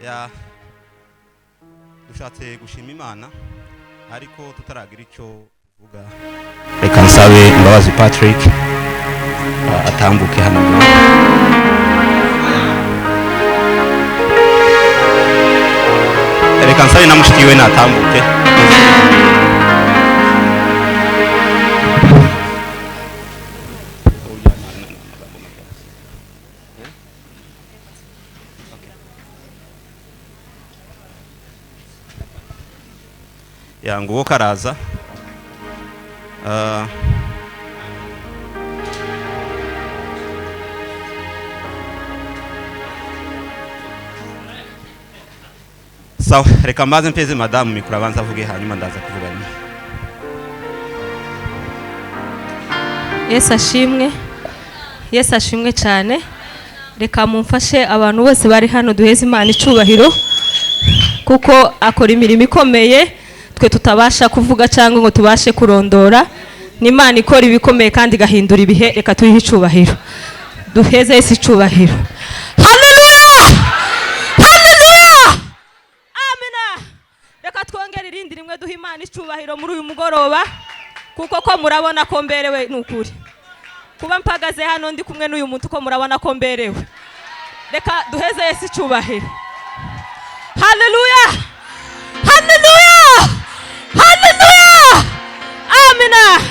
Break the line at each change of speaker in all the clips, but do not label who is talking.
Ya, dushatse gushima Imana ariko tutaragira icyo tuvuga. Reka nsabe Imbabazi Patrick atambuke hano imbere. Reka nsabe na mushiki we natambuke. Ya, nguwo karaza. Sawa, reka mbaze mpeze madamu mikoro abanza avuge, hanyuma ndaza kuvuga nyuma.
Yesu ashimwe, Yesu ashimwe cyane. Reka mumfashe abantu bose bari hano duheze Imana icubahiro, kuko akora imirimo ikomeye twe tutabasha kuvuga cyangwa ngo tubashe kurondora. Ni Imana ikora ibikomeye kandi igahindura ibihe. Reka tuyihe icubahiro, duheze Yesu icubahiro. Haleluya, haleluya, amina. Reka twongere irindi rimwe duhe Imana icubahiro muri uyu mugoroba, kuko ko murabona ko mberewe. Ni ukuri kuba mpagaze hano ndi kumwe n'uyu muntu, ko murabona ko mberewe. Reka duheze Yesu icubahiro. Haleluya, haleluya, haleluya, amina.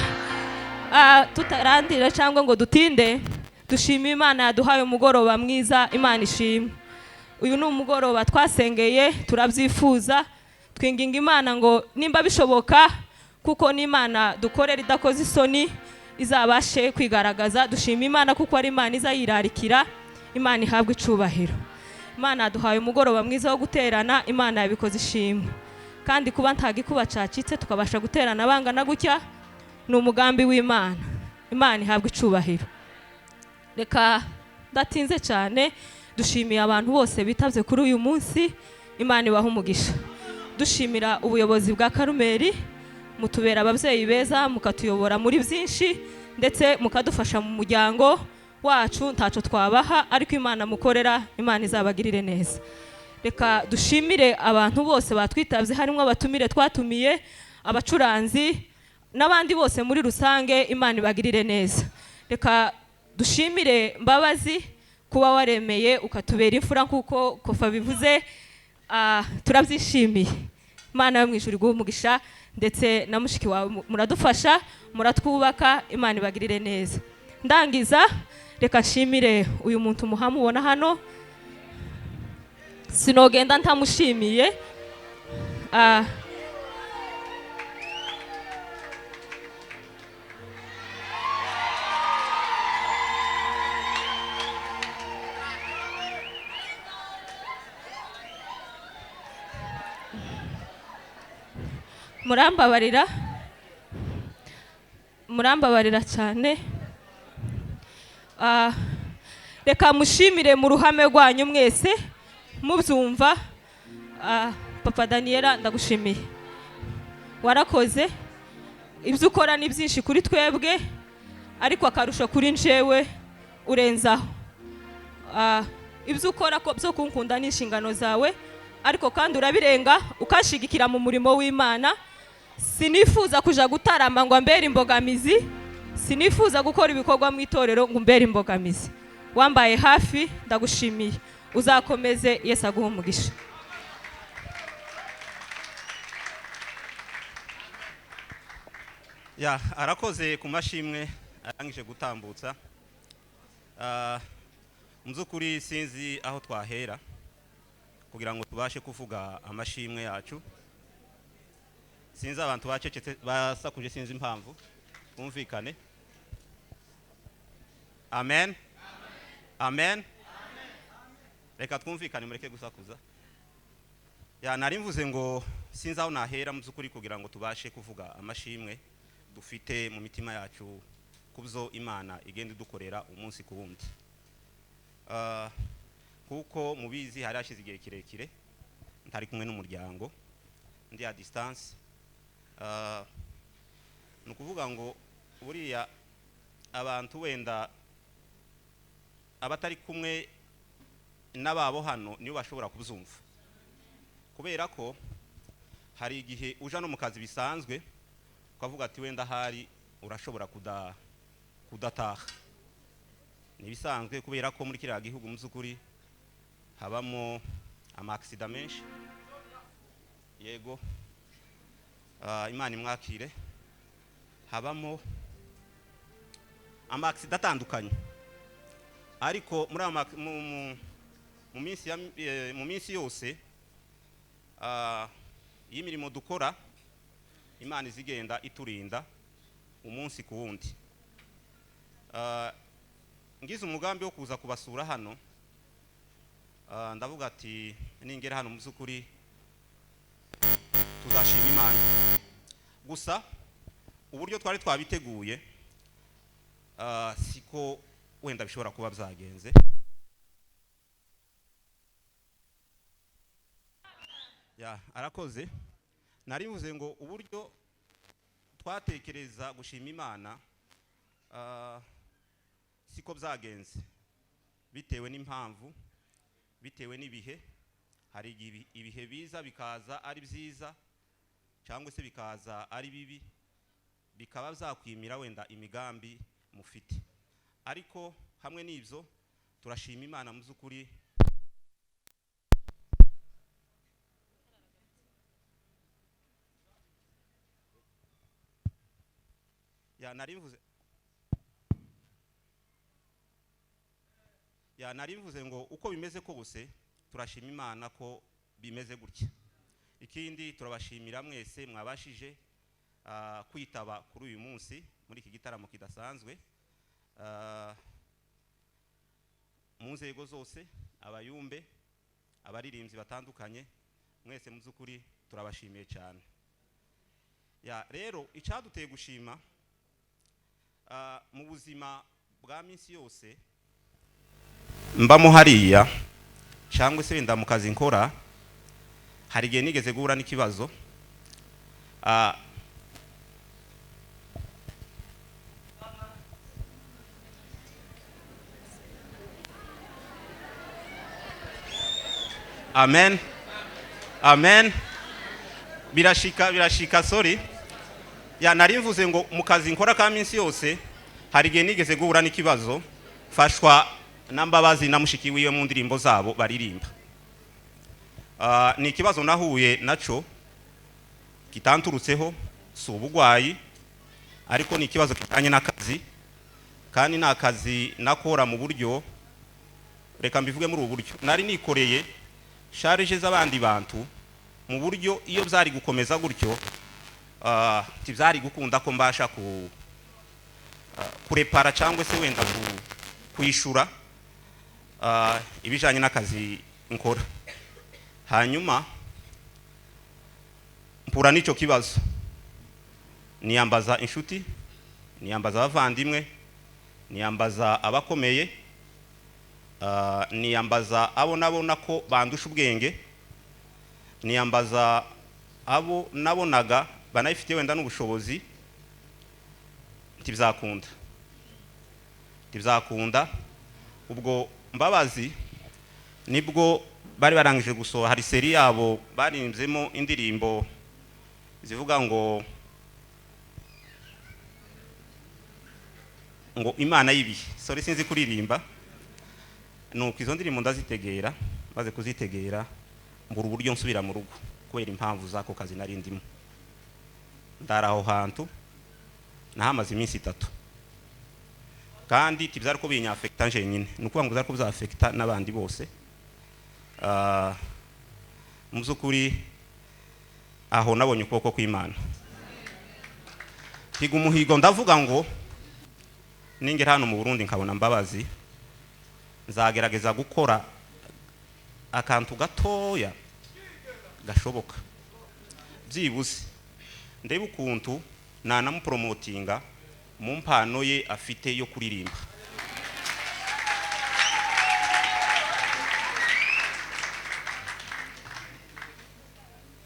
Tutarandira cyangwa ngo dutinde, dushime Imana yaduhaye umugoroba mwiza. Imana ishimwe. Uyu ni umugoroba twasengeye, turabyifuza, twinginga Imana ngo nimba bishoboka, kuko n'Imana dukorera idakoze isoni, izabashe kwigaragaza. Dushima Imana kuko ari Imana izayirarikira. Imana ihabwe icubahiro. Imana yaduhaye umugoroba mwiza wo guterana. Imana yabikoze ishimwe. Kandi kuba nta gikuba cacitse tukabasha guterana bangana gutya ni umugambi w'Imana. Imana ihabwe icubahiro. Reka ndatinze cyane, dushimiye abantu bose bitavye kuri uyu munsi. Imana ibahe umugisha. Dushimira ubuyobozi bwa Karumeli, mutubera ababyeyi beza, mukatuyobora muri byinshi, ndetse mukadufasha mu muryango wacu. Ntaco twabaha, ariko Imana mukorera, Imana izabagirire neza. Reka dushimire abantu bose batwitavye, harimo abatumire twatumiye, abacuranzi n'abandi bose muri rusange. Imana ibagirire neza. Reka dushimire Mbabazi kuba waremeye ukatubera imfura nkuko Kofa bivuze. Turabyishimiye. Imana yo mu ijuru iguhe umugisha, ndetse na mushiki wawe muradufasha, muratwubaka. Imana ibagirire neza. Ndangiza, reka nshimire uyu muntu muhamubona hano, sinogenda ntamushimiye. Murambabarira, murambabarira cyane. Reka mushimire mu ruhame rwanyu mwese mubyumva. Papa Daniela, ndagushimiye, warakoze. Ibyo ukora ni byinshi kuri twebwe, ariko akarusho kuri njewe urenzaho. Ibyo ukora ko byo kunkunda ni inshingano zawe, ariko kandi urabirenga ukashigikira mu murimo w'Imana. Sinifuza kuja gutarama ngo ambere imbogamizi, sinifuza gukora ibikorwa mu itorero ngo umbere imbogamizi. Wambaye hafi, ndagushimiye. Uzakomeze, Yesu aguhe umugisha.
Ya, arakoze ku mashimwe arangije gutambutsa. Mu by'ukuri sinzi aho twahera kugira ngo tubashe kuvuga amashimwe yacu. Sinzi abantu bacecetse basakuje, sinzi impamvu. Twumvikane. Amen. Amen. Reka twumvikane, mureke gusakuza. Ya, nari mvuze ngo sinzi aho nahera mu by'ukuri kugira ngo tubashe kuvuga amashimwe dufite mu mitima yacu kubzo Imana igenda idukorera umunsi ku wundi. Kuko mubizi hari hashize igihe kirekire ntari kumwe n'umuryango, ndi a distance. Ni ukuvuga ngo buriya abantu wenda abatari kumwe n'ababo hano nibo bashobora kubyumva. Kubera ko hari igihe uja no mu kazi bisanzwe ukavuga ati wenda hari urashobora kudataha. Ni ibisanzwe kubera ko muri kiriya gihugu mu by'ukuri habamo ama accident menshi. Yego, Imana imwakire. Habamo ama accident atandukanye, ariko muri ayo mu minsi yose y'imirimo dukora, Imana izigenda iturinda umunsi ku wundi. Ngize umugambi wo kuza kubasura hano, ndavuga ati ningera hano mu by'ukuri tuzashima Imana. Gusa uburyo twari twabiteguye siko wenda bishobora kuba byagenze. Ya, arakoze. Narivuze ngo uburyo twatekereza gushima Imana siko byagenze, bitewe n'impamvu, bitewe n'ibihe. Hari igihe ibihe biza bikaza ari byiza cyangwa se bikaza ari bibi, bikaba byakwimira wenda imigambi mufite. Ariko hamwe n'ibyo turashima Imana mu by'ukuri. Ya, narivuze ngo uko bimeze kose turashima Imana ko bimeze gutya. Ikindi turabashimira mwese mwabashije kwitaba kuri uyu munsi muri iki gitaramo kidasanzwe. Mu nzego zose, abayumbe, abaririmbyi batandukanye, mwese mu by'ukuri turabashimiye cyane. Ya, rero icyaduteye gushima mu buzima bwa minsi yose mbamo hariya cyangwa se wenda mu kazi nkora, hari igihe nigeze guhura n'ikibazo. Amen, amen. Birashika, sorry. Ya, nari mvuze ngo mu kazi nkora ka minsi yose hari igihe nigeze guhura n'ikibazo, mfashwa na Mbabazi na mushiki wiwe mu ndirimbo zabo baririmba. Ni ikibazo nahuye naco kitanturutseho, si ubugwayi, ariko ni ikibazo kijanye n'akazi, kandi ni akazi nakora mu buryo, reka mbivuge muri ubu buryo, nari nikoreye charge z'abandi bantu mu buryo iyo byari gukomeza gutyo tibyari gukunda ko mbasha kurepara cyangwa se wenda kwishura ibijanye n'akazi nkora. Hanyuma mpura n'icyo kibazo, niyambaza inshuti, niyambaza abavandimwe, niyambaza abakomeye, niyambaza abo nabona ko bandusha ubwenge, niyambaza abo nabonaga banayifitiye wenda n'ubushobozi. Ntibizakunda. Ubwo Mbabazi nibwo bari barangije gusohora, hari seri yabo barimbyemo indirimbo zivuga ngo Imana y'ibihe. Sorry, sinzi kuririmba. Nuko izo ndirimbo ndazitegera, maze kuzitegera mbura uburyo nsubira mu rugo kubera impamvu z'ako kazi nari ndimo. Ndara aho hantu nahamaze iminsi 3, kandi tibyari ko binyafekta nje nyine, ni ukuvuga ngo byari ko bizafekta n'abandi bose. Mu by'ukuri aho nabonye ukuboko kw'Imana, higa umuhigo, ndavuga ngo ningera hano mu Burundi nkabona Mbabazi, nzagerageza gukora akantu gatoya gashoboka, byibuze ndebe ukuntu nanamupromotinga mu mpano ye afite yo kuririmba.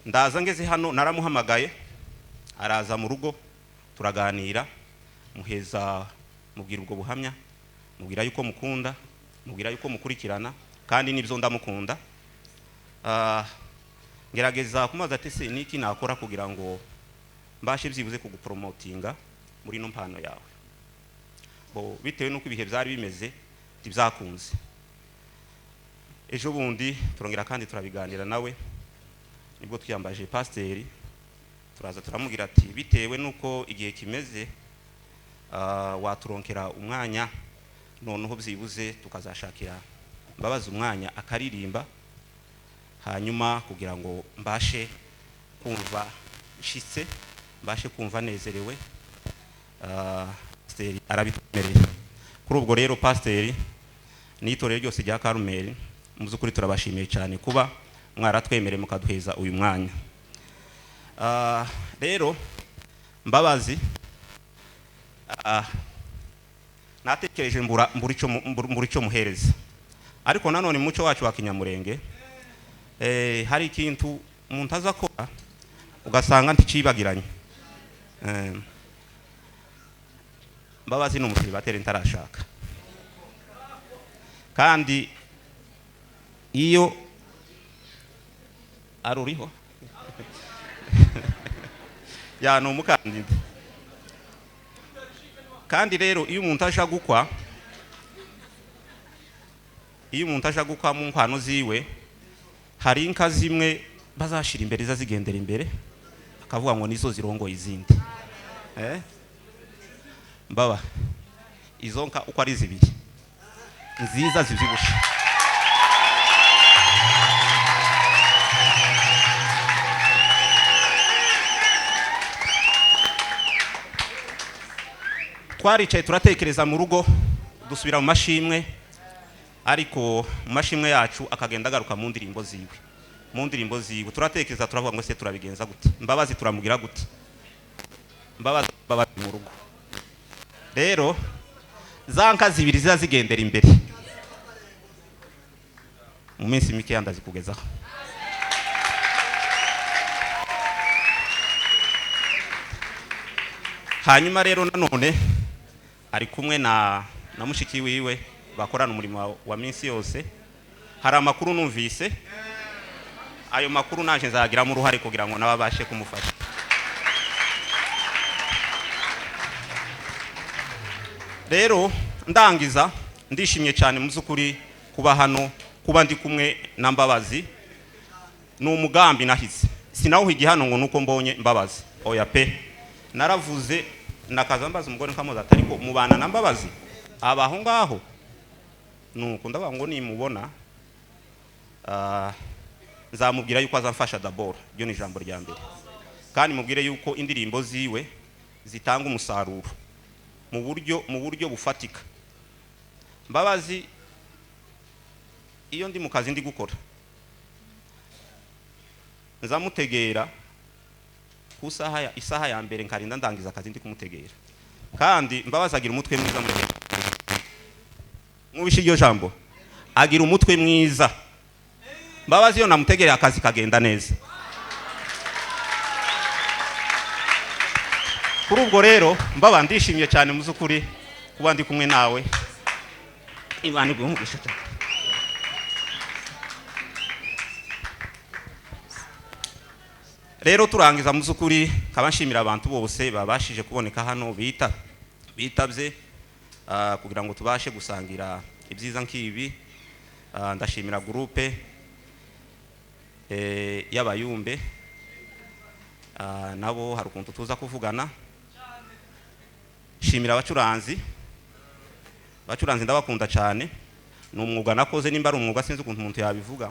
Ndaza ngeze hano naramuhamagaye, araza mu rugo turaganira, muheza mubwira ubwo buhamya, mubwira yuko mukunda, mubwira yuko mukurikirana, kandi nibyo ndamukunda. Ngerageza kumubaza ati: "Se niki nakora kugira ngo mbashe byibuze kugupromotinga muri ino mpano yawe?" Bo bitewe n'uko ibihe byari bimeze, ntibyakunze. Ejo bundi turongera kandi turabiganira nawe, nibwo twiyambaje pasiteri, turaza turamubwira ati: "Bitewe n'uko igihe kimeze, waturonkera umwanya noneho byibuze tukazashakira Mbabazi umwanya akaririmba, hanyuma kugira ngo mbashe kumva nshitse, mbashe kumva nezerewe." Pasiteri arabitwemereye. Kuri ubwo rero, pasiteri n'itorero ryose rya Karumeli, mu by'ukuri turabashimiye cyane kuba mwaratwemereye mukaduheza uyu mwanya. Rero Mbabazi, natekereje mbura icyo muhereza, ariko nanone mu muco wacu wa Kinyamurenge, hari ikintu umuntu aza akora ugasanga nticibagiranye. Mbabazi ni umusiribateri ntarashaka, kandi iyo ari uriho ya ni umukandida. Kandi rero iyo umuntu aja gukwa, mu nkwano ziwe hari inka zimwe bazashira imbere, zigendera imbere, akavuga ngo nizo zirongoye izindi. Mbaba, izo nka uko ari zibiri nziza zibyibushe, twaricaye turatekereza mu rugo, dusubira mu mashimwe, ariko mu mashimwe yacu akagenda agaruka mu ndirimbo ziwe, mu ndirimbo ziwe. Turatekereza, turavuga ngo: "Se turabigenza gute? Mbabazi turamugira gute?" Mbabazi, Mbabazi mu rugo rero, za nka zibiri ziba zigendera imbere, mu minsi mike ndazikugezaho. Hanyuma rero nanone ari kumwe na mushiki wiwe bakorana umurimo wa minsi yose. Hari amakuru numvise, ayo makuru naje nzagiramo uruhare kugira ngo nawe abashe kumufasha. Rero ndangiza, ndishimye cyane mu by'ukuri kuba hano, kuba ndi kumwe na Mbabazi. Ni umugambi nahize, sinawuhigiye hano ngo nuko mbonye Mbabazi, oya pe. Naravuze, nakaza mbaza umugore, nkamubaza ati: "Ariko mubana na Mbabazi aba aho ngaho?" Nuko ndavuga ngo nimubona, nzamubwira yuko azamfasha d'abord, iryo ni ijambo rya mbere, kandi mubwire yuko indirimbo ziwe zitanga umusaruro mu buryo bufatika. Mbabazi, iyo ndi mu kazi ndi gukora, nzamutegera ku isaha ya isaha ya mbere, nkarinda ndangiza akazi ndi kumutegera. Kandi Mbabazi agira umutwe mwiza. Muri mwubishe iryo jambo, agira umutwe mwiza Mbabazi. Iyo namutegereye, akazi kagenda neza. Kuri ubwo rero, mbaba, ndishimye cyane mu by'ukuri kuba ndi kumwe nawe. Imana iguhe umugisha cyane. Rero turangiza, mu by'ukuri nkaba nshimira abantu bose babashije kuboneka hano, bitabye kugira ngo tubashe gusangira ibyiza nk'ibi. Ndashimira groupe y'abayumbe, nabo hari ukuntu tuza kuvugana. Shimira abacuranzi. Abacuranzi ndabakunda cyane, ni umwuga nakoze, nimba ari umwuga sinzi ukuntu umuntu yabivuga.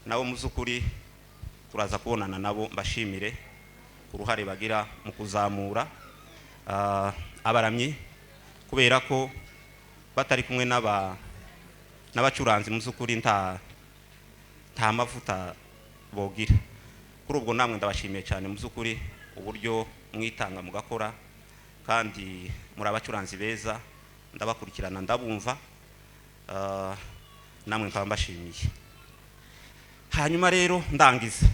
Nabo mu by'ukuri turaza kubonana nabo, mbashimire ku ruhare bagira mu kuzamura abaramyi, kubera ko batari kumwe n'abacuranzi, mu by'ukuri nta mavuta bogira. Kuri ubwo namwe ndabashimiye cyane mu by'ukuri uburyo mwitanga mugakora, kandi muri abacuranzi beza, ndabakurikirana, ndabumva. Namwe nkaba mbashimiye. Hanyuma rero ndangiza,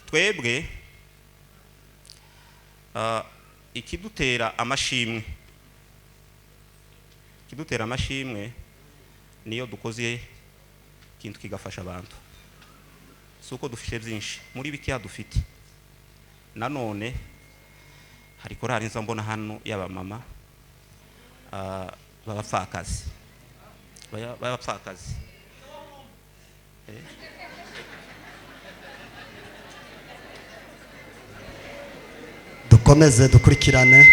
twebwe ikidutera amashimwe Niyo dukoze ikintu kigafasha abantu, si uko dufite byinshi, muri bikeya dufite. Nanone hari korali nza mbona hano y'abamama b'abapfakazi.
Dukomeze dukurikirane.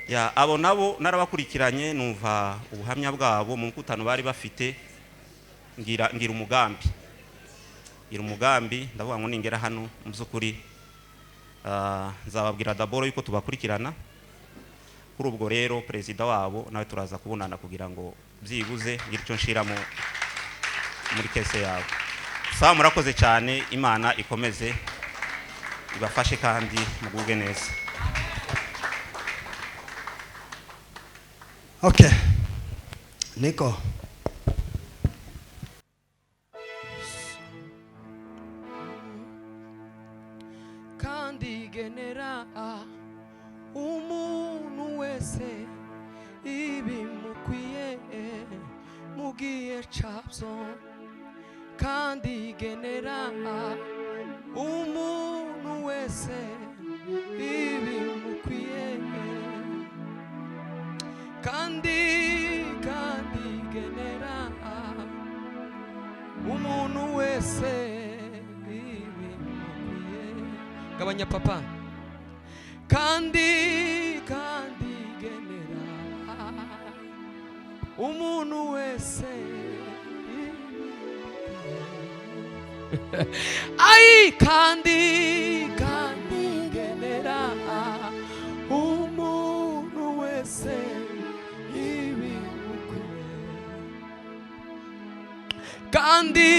Ya, abo nabo narabakurikiranye, numva ubuhamya bwabo mu mukutano bari bafite, ngira umugambi, ndavuga ngo ningera hano mu by'ukuri nzababwira d'abord yuko tubakurikirana. Kuri ubwo rero perezida wabo nawe turaza kubonana kugira ngo byibuze ngire icyo nshiramo muri caisse yawe. Sawa, murakoze cyane. Imana ikomeze ibafashe kandi mugubwe neza.
Okay, niko.
Kandi igenera umuntu wese ibimukwiye mu gihe cyabyo, kandi igenera umuntu wese ibimukwiye, kandi igenera umuntu wese ibimukwiye. Gabanya papa. Kandi igenera umuntu wese ibimukwiye. Ai, kandi igenera umuntu wese ibimukwiye, kandi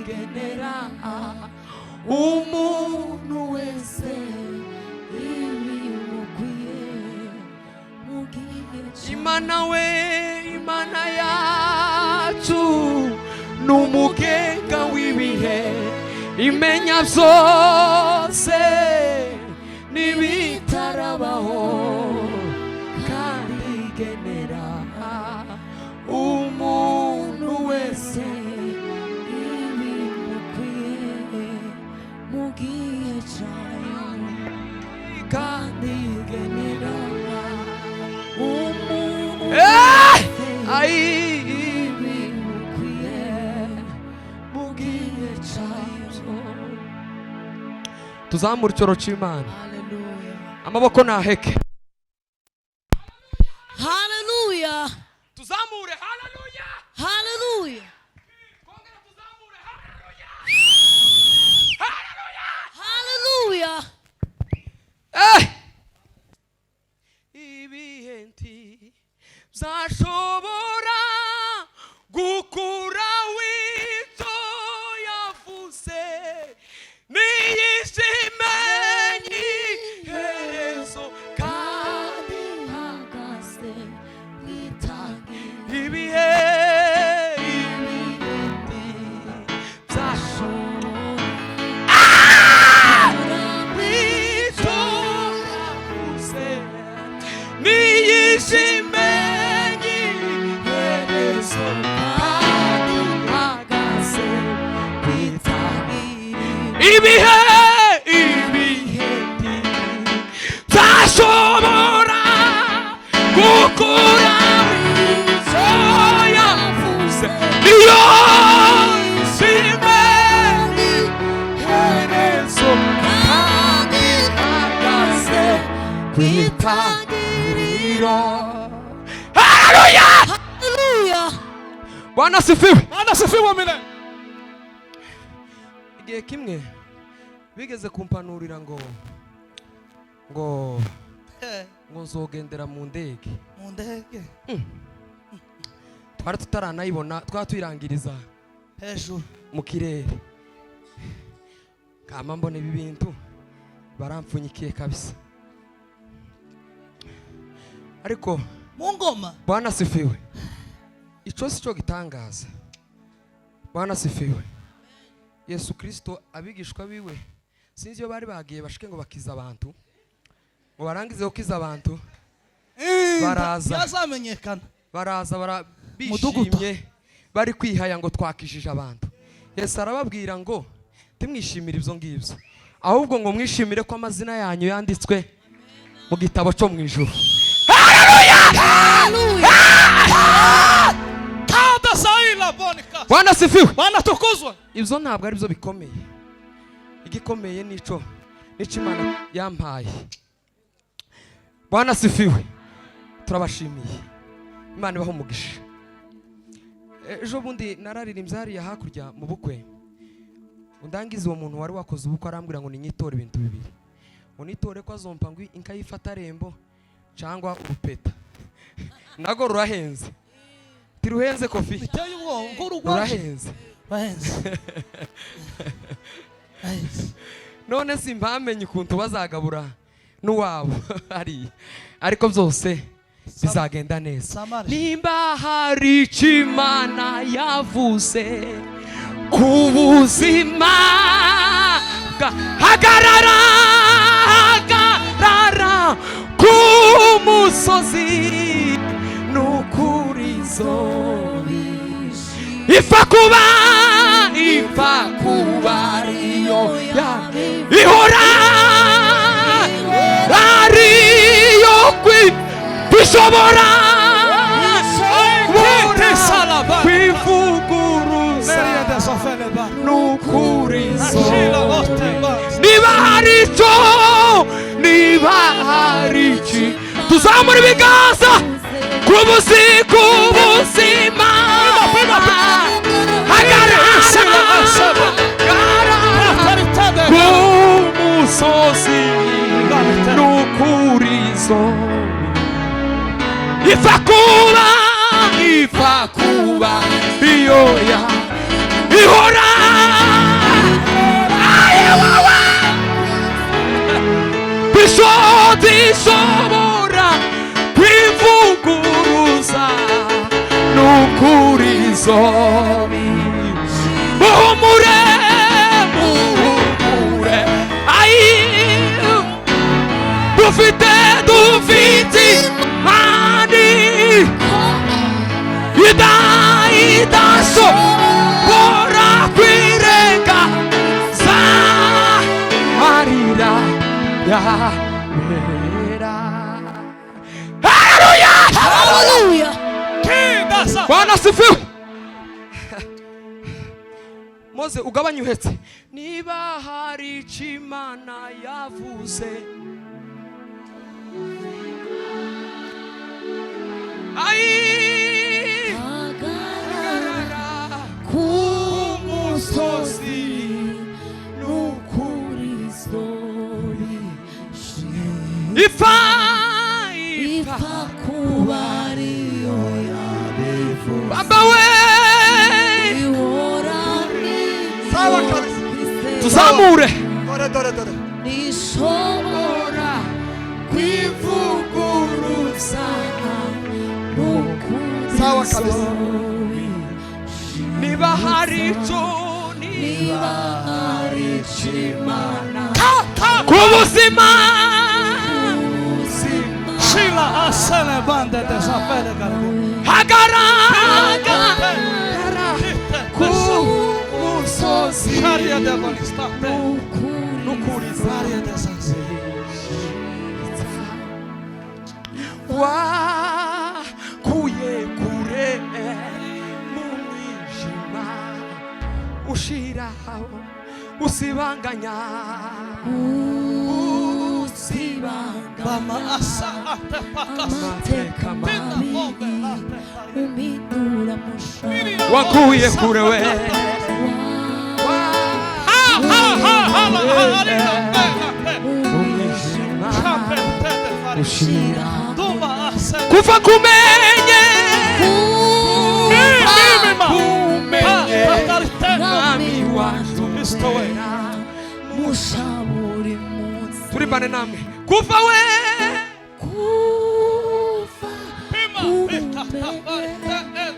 igenera umuntu wese
ibimukwiye mu gihe.
Imana we, Imana yacu ni umugenga w'ibihe, imenya byose n'ibitarabaho, kandi igenera umuntu wese
ibimukwiye mu gihe cyayo,
kandi igenera
umuntu
Eh! Ai,
ibimukwiye
mu gihe cyayo. Tuzamura icyoro cy'Imana.
Haleluya.
Amaboko ntaheke.
Haleluya.
Tuzamure haleluya.
Haleluya.
Twongere tuzamure haleluya.
Haleluya.
Eh! Ibihe nti byashobora gukura w'ibyo yavuze, niyishimenyi herezo kandi
ihagaze mwitangiriro.
Ibihe nti byashobora w'ibyo yavuze, niyishimenyi herezo kandi ihagaze kwitangiriro. Ibihe byashobora gukura icyo yavuze, niyo shimenyi herezo kandi ihagaze kwitangiriro. Haleluya!
Haleluya.
Bwana asifiwe.
Bwana asifiwe milele.
Igihe kimwe bigeze kumpanurira ngo nzogendera mu ndege.
Mu ndege.
Twari tutaranayibona, twari tuyirangiriza
hejuru
mu kirere. Kama mbona ibi bintu barampfunyikiye kabisa, ariko
mu ngoma.
Bwana asifiwe. Ico si cyo gitangaza. Bwana asifiwe. Yesu Kristo, abigishwa biwe sinzi iyo bari bagiye bashike ngo bakiza abantu, ngo barangize gukiza abantu, baraza.
Ntazamenyekana.
Baraza bara
Mudugudu.
Bishimye bari kwihaya ngo twakijije abantu. Yesu arababwira ngo timwishimire ibyo ngibyo, ahubwo ngo mwishimire ko amazina yanyu yanditswe mu gitabo cyo mu ijuru.
Hallelujah.
Kada saila bonika.
Bwana asifiwe.
Bwana tukuzwe.
Ibyo ntabwo ari byo bikomeye, igikomeye nico nico Imana yampaye. Bwana asifiwe. Turabashimiye, Imana ibahe umugisha. Ejo bundi nararirimbye hariya hakurya mu bukwe, undangiza uwo muntu wari wakoze ubukwe arambwira ngo ninyitore ibintu bibiri, ngo nitore ko azompa ngo inka yifata rembo cyangwa urupeta. Nago rurahenze, tiruhenze kofi.
Biteye ubwoba ngo urugwaje.
Rurahenze.
Bahenze. Bahenze.
None simpamenye ukuntu bazagabura n'uwabo hariya, ariko byose bizagenda neza.
Samari.
Nimba hari icyo Imana yavuze ku buzima bwa hagarara, hagarara ku musozi n'ukuri zobi ipfa kuba, ipfa kuba ariyo ya ihora ariyo kwi bishobora kwivuguruza
Meria de sofele ba.
n'ukuri
Ashila
zobi.
oste ba.
Niba hari icyo, niba hari iki, tuzamura ibiganza ku buzima hagarara, hagarara ku musozi n'ukuri zobi ipfa kuba, ipfa kuba iyo ya ihora ayewawa bishobora kwivuguruza n'ukuri zobi. Muhumure, muhumure, ayi dufite, dufite Imana idashobora kwirenga za marira yabera. Haleluya!
Hallelujah.
Kinda sa.
Bwana asifiwe. Moze ugabanye uhetse. Niba hari icyo Imana yavuze, ayi
Hagarara
hagarara
ku musozi n'ukuri zobi
ipfa, ipfa
ipfa kuba ariyo yabivuze.
Baba we
Ihora
Sawa kabisa.
tuzamure
Dore dore dore.
nishobora kwivuguruza n'ukuri
Sawa kabisa.
zobi.
Niba hari icyo, niba
Niba hari icyo Imana
ku buzima
Shila asele bande de sofele garde.
hagarara ku musozi
Sharia de bonista.
n'ukuri
Sharia de sasa.
Wakuye kure mu mwijima ushiraho usibanganya
usibanga
Bama asa ate pakas.
amateka mabi umindura mushaka.
Wakuye kure we
Ha ha ha ha la ha la
umwijima ushira
Duma asele.
kuva kumenye kumenye mwami wacu
Kristo we.
Musha buri munsi.
Turimbane namwe kuva we
Kuva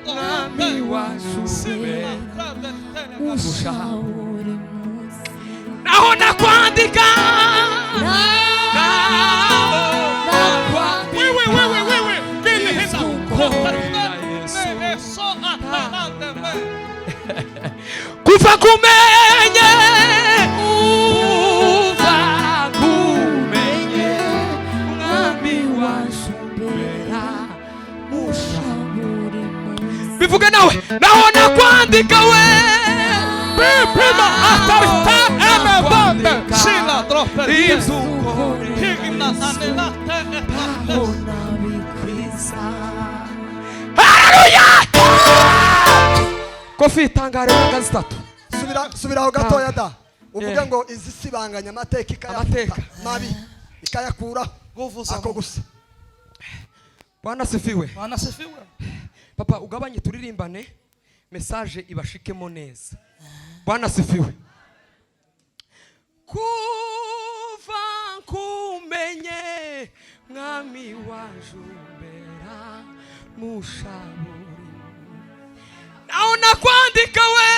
mwami wacu
musha buri munsi.
Naho nakwandika, naho nakwandika. Yesu.
So atalande me.
Kuva kumenye, kuva kumenye, mwami
Washumbera musha buri munsi.
Bivuge nawe, naho nakwandika we.
Pima atarita eme bande. Sila droppe.
Ibyo ukora.
Higna anelate etate.
Aho nabikwiza.
Haleluya! Kofi, tangare imbaraga zitatu.
Subira, subiraho gatoya da, uvuge
Yeah.
ngo izi sibanganya amateka ikayafuta
Amateka.
mabi ikayakuraho.
Nguvu za
Ako
Mungu.
gusa.
Bwana sifiwe.
Bwana asifiwe.
Papa, ugabanye turirimbane, message ibashikemo neza. Bwana sifiwe. Kuva nkumenye, mwami wajumbera mushaburi, naho nakwandika we.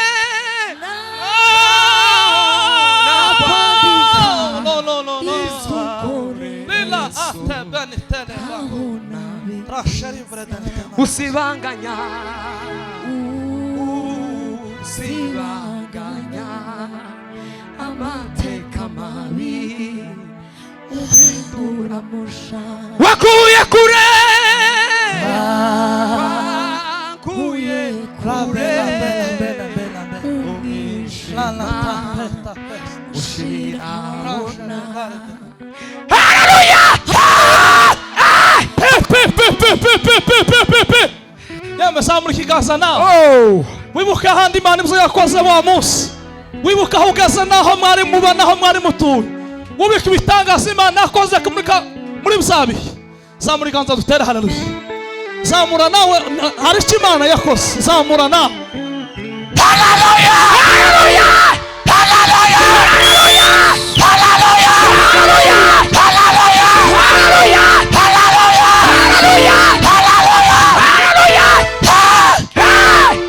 No, no, no, no.
Izukore.
Lila ate benitele.
Aho nabikwiza.
Trasheri vredenite.
Usibanganya, usibanganya amateka mabi,
Uhindura musha.
Wakuye kure, wakuye kure,
La la ta ta ta.
ushirabona.
P P P P P P P P P P. Yemwe, zamura ikiganza nawe.
Oh.
Wibuke ahandi Imana ibyo yakoze wa munsi. Wibuke aho ugeze n'aho mwari muba n'aho mwari mutuye. Wubike ibitangaza Imana yakoze muri bya bihe. Zamura ikiganza dutere haleluya. Zamura nawe, hari icyo Imana yakoze. Zamura nawe.